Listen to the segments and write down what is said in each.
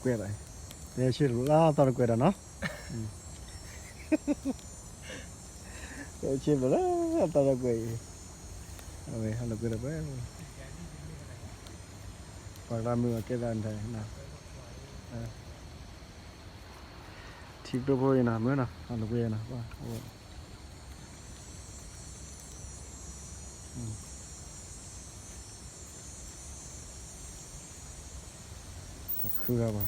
ကွဲးဒီး, တဲဆ့တလၢသီတကွဲးဒီးနီၤ, တဲဆ့တလၢသီတကွဲးအံၤ, အဝဲဟးလိာ်ကွဲဒီးပှဲၤ, ပှၤကျါမုၢ်အကဲသးန့ၣ်, ထံကျိဖိအံၤနီၤ မ့ၢ်နီၤ ဟးလိာ်ကွဲနီၤ, အခုဂၤဘၣ်,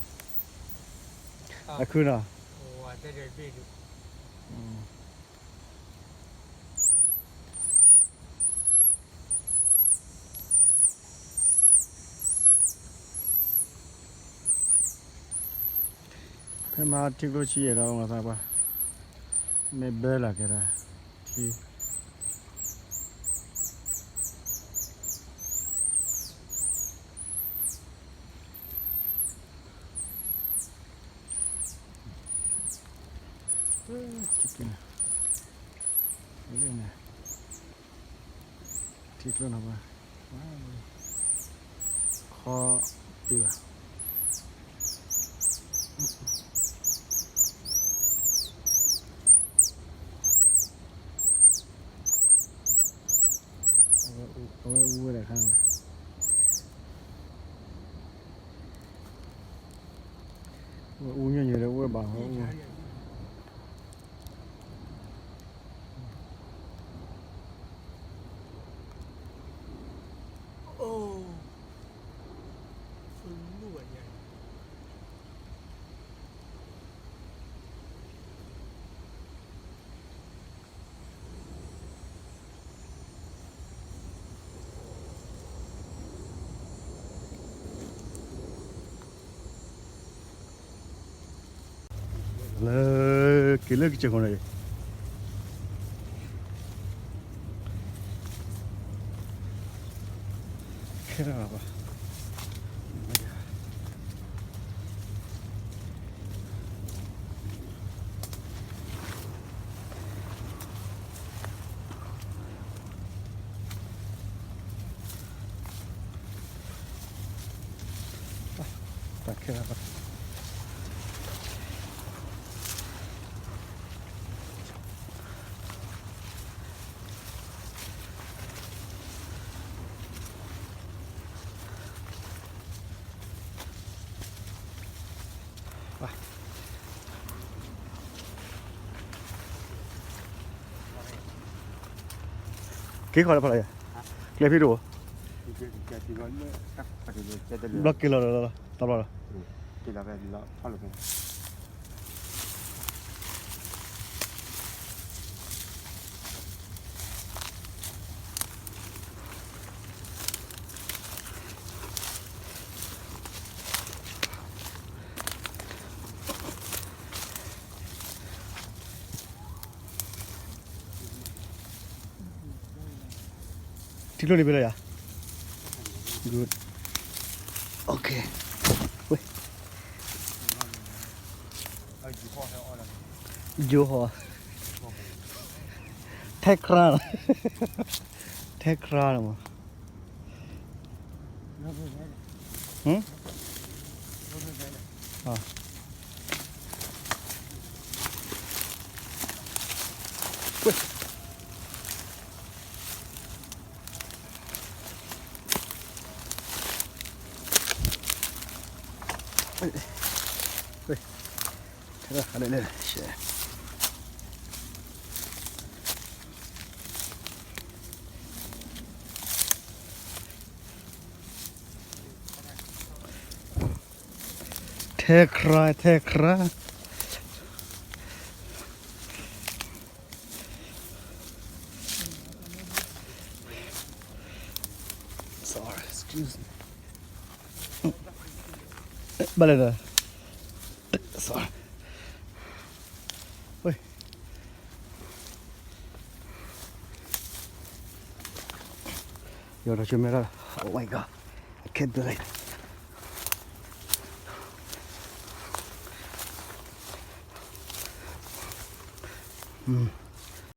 အခုနီၤ, ဖဲမဟါထံကျိဆံယဲၢ်ဒီး အိၣ်မၤသးပှၤ, မ့ၢ်ဘၢလီၤက့ၤဒီး, ထံ ထံကျိန့ၣ်, ထံကျိန့ၣ်ပှၤ, ခီပံဘၣ်, အဝဲအူဝဲဒၣ်ခါ, အူညိၣ်ညိၣ်ဒီးအူဝဲဘၣ်အူ လၢက့ၤလၢကစၢၢ်ခိၣ်န့ၣ်, ခဲလၢာ်ဘၣ်, တၢ်ခဲလၢာ်ဘၣ်. က့ၤခီလၢဖးလၢယၤ, ကျဲဖံးတအိၣ်, ဘျီက့ၤလီၤလီၤလီၤ တဘျီလီၤ. ထံကျိန့ၣ်ဖဲလဲၣ်ယၤ, good, okay, ဝဲ, ယိၤဟီ, ထဲခရါ, ထဲခရါန့ၣ်မး. ထဲခရါ, ထဲခရါ. Sorry, excuse me. ဘၣ်လဲၣ်ဒီး, sorry. ဝဲ, ယီၤထီၣ်ဆူမဲာ်လီၤ, oh my god, I can't believe it.